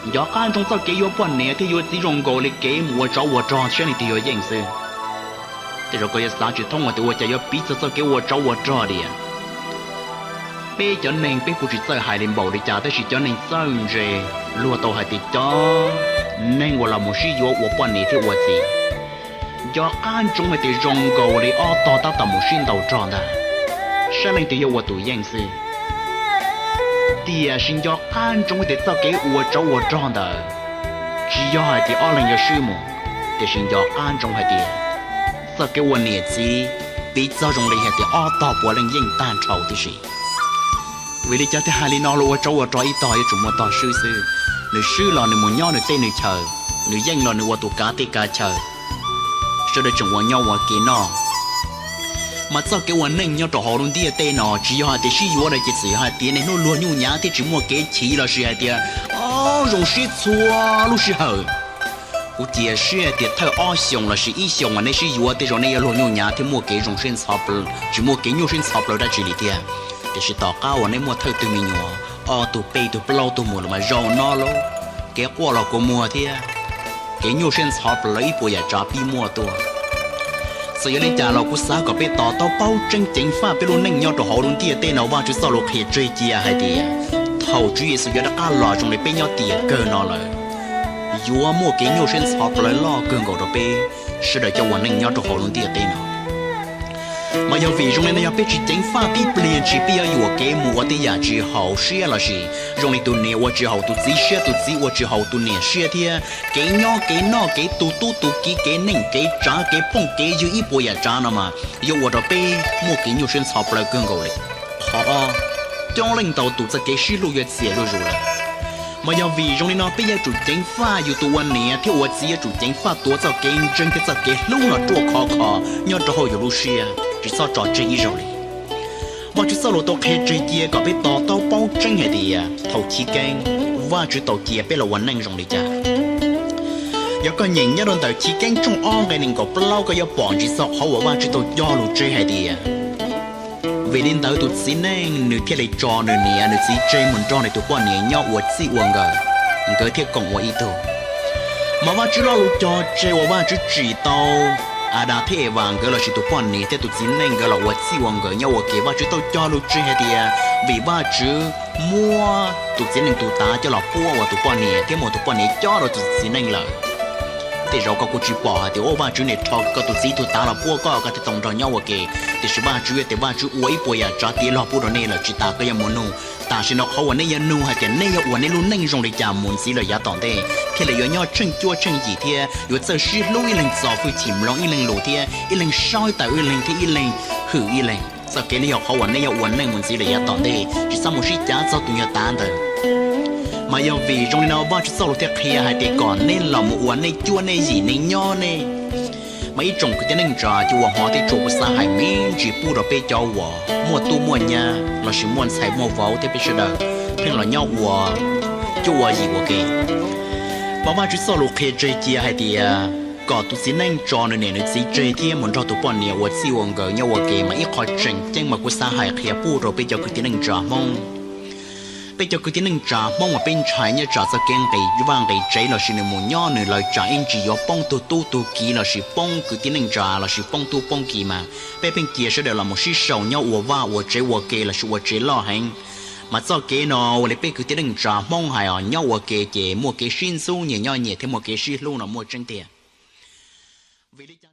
Nco qab ntsoov txoj kev yuav poj niam thiab yuav txiv zoo nkaus li kev mus ua tsov ua rog, saib leej twg yuav yeej xwb. Tej zaum koj yuav xav tsis thoob hais tias ua cas yuav piv txog txoj kev ua tsov ua rog tias peb cov neeg peb kuj tsis txawj hais li npaum li cas, tab sis cov neeg txawj ntse luag tau hais tias cov neeg uas los mus sib yuav ua poj niam thiab ua txiv, nco qab ntsoov hais tias zoo nkaus li ob tog tab tom mus sib ntaus rog ntag, saib leej twg yuav ua tus yeej xwb. Tiam sis nco qab ntsoov hais tias txoj kev ua tsov ua rog ntawd tsis yog hais tias ob leeg yuav swb mus, tiam sis nco qab ntsoov hais tias txoj kev ua niam txiv piv txog zoo li hais tias ob tog puav leej yeej tag nrho tib si. Vim li cas thiaj hais li no? Los ua tsov ua rog ib tog yuav tsum muaj tog swb xwb. Nws swb los nws mus nyob nws tej nws chaw, nws yeej los nws ua tus kav tej kav chaw, sawv daws tseem ua nyob ua kev noj. Mas txoj kev ua neej nyob rau hauv lub ntiaj teb no tsis yog hais tias sib yuav lawm ces txawm yog hais tias niaj hnub luag nyuj nyav thiab tsis muaj kev chiv lossis hais tias zoo siab txhua lub sij hawm. Kuv cia siab hais tias thawj ob xyoos lossis ib xyoos uas nej sib yuav tej zaum nej yuav luag nyuj nyav thiab muaj kev zoo siab ntxhov, tsis muaj kev nyuaj siab ntxhov plaws dab tsi li thiab. Tiam sis tom qab uas nej muaj thawj tug me nyuam, ob tug peb tug plaub tug mus lawm mas zaum no lauj, kev quaj los kua muag thiab kev nyuaj siab ntxhov plaws ib puas yam tsav pib muaj tuaj. Txawm yog li cas los kuv xav kom peb to taub paub tseeb ceev faj peb lub neej nyob rau hauv lub ntiaj teb no. Vajtswv txoj lus qhia tseg cia hais tias thaum Tswv Yexus yuav rov qab los zoo li peb nyob tiam kawg no lawm, yuav muaj kev nyuaj siab ntxhov plaws loj kawg nkaus rau peb sawv daws cov ua neej nyob rau hauv lub ntiaj teb no. Mas yog vim zoo li no yog peb tsis ceev faj tib pliag ntshis peb yuav yuam kev mus ua tej yam tsis haum siab lossis zoo li tus niam ua tsis haum tus txiv siab, tus txiv ua tsis haum tus niam siab thiab kev nyob kev noj, kev tu tub tu kiv, kev neej kev tsav, kev phooj kev ywg ib puas yam tsav no mas yuav ua rau peb muaj kev nyuaj siab ntxhov plaws kawg nkaus li. Qhov ob, coob leej ntau tus txoj kev sib hlub yuav txias zuj zus lawm. Mas yog vim zoo li no peb yuav tsum ceev faj, yus tus ua niam thiab ua txiv yuav tsum ceev faj tuav txoj kev ntseeg thiab txoj kev hlub no ruaj khov kho nyob rau hauv yus lub siab, tsis txhob tso tseg ib zaug li. Vajtswv txoj lus tau qhia tseg cia kom peb to taub paub tseeb hais tias thaum chiv keeb Vajtswv tau cia peb los ua neej zoo li cas. Yog koj nyeem nyob rau ntawm Chiv Keeb tshooj ob nqe nees nkaum plaub koj yuav pom ntsib txog qhov uas Vajtswv tau cog lus tseg hais tias, vim li ntawd tus txiv neej nws thiaj li tso nws niam nws txiv tseg mus nrog nws tus poj niam nyob ua txij ua nkawm, nkawd thiaj koom ua ib tug. Mas Vajtswv lo lus cog tseg uas Vajtswv tsim tau Adas thiab Evas nkawd lossis tus poj niam thiab tus txiv neej nkawd los ua txij ua nkawm nyob ua ke, Vajtswv tau cog lus tseg hais tias vim Vajtswv muab tus txiv neej tus tav coj los puab ua tus poj niam thiab muab tus poj niam cob rau tus txiv neej lawm. Tej zaum koj kuj tsis pom hais tias ua Vajtswv niaj rho koj tus txiv tus tav los puab koj, koj thiaj tau nrog nyob ua ke. Tiam sis Vajtswv tias Vajtswv ua ib puas yam tsav tiav log pub rau nej lawm tsis tas koj yuav mus nug. Tam sim no qhov uas nej yuav nug hais tias nej yuav ua nej lub neej zoo li cas mus ntxiv lawm yav tom ntej thiaj li yuav nyob tsheej cuab tsheej yim thiab yuav txawj sib hlub ib leeg txo hwj chim mloog ib leeg lus thiab ib leeg saib taus ib leeg thiab ib leeg hwm ib leeg. Txoj kev no yog qhov uas nej yuav ua neej mus ntxiv lawm yav tom ntej, tsis txhob mus sib cav txog tus nyuag tav ntawd. Mas yog vim zoo li no Vajtswv txoj lus thiaj qhia hais tias kom nej los mus ua nej cuab nej yim nej nyob nej. Mas ib tsoom kwv tij neej tsa, cov uas hmov thiab tshua, kuv xav hais me ntsis pub rau peb cov uas muaj tub muaj nyab lossis muaj ntxhais muaj vauv thiab peb sawv daws pheej los nyob ua cuab ua yim ua ke. Mas Vajtswv txoj lus qhia tseg cia hais tias kom tus txiv neej tso nws niam nws txiv tseg thiab mus nrog tus poj niam ua txij ua nkawm nyob ua ke. Mas ib qho tseem ceeb mas kuv xav hais qhia pub rau peb cov kwv tij neej tsa Hmoob. Peb cov kwv tij neej tsa Hmoob uas peb ntshai nyob tsam txoj kev nqis vaj nqis tsev lossis nws mus nyob nws lawm tsam ib ntsis yuav poob tug tub tug kiv lossis poob kwv tij neej tsa lossis poob tub poob kiv mas peb pheej cia sawv daws los mus sib sau nyob ua vaj ua tsev ua ke lossis ua tsev loj heev. Mas txoj kev no ua li peb kwv tij neej tsa Hmoob hais os, nyob ua ke ces muaj kev sib ntxub, nyias nyob nyias thiab muaj kev sib hlub no muaj tseeb tiag. Vim li cas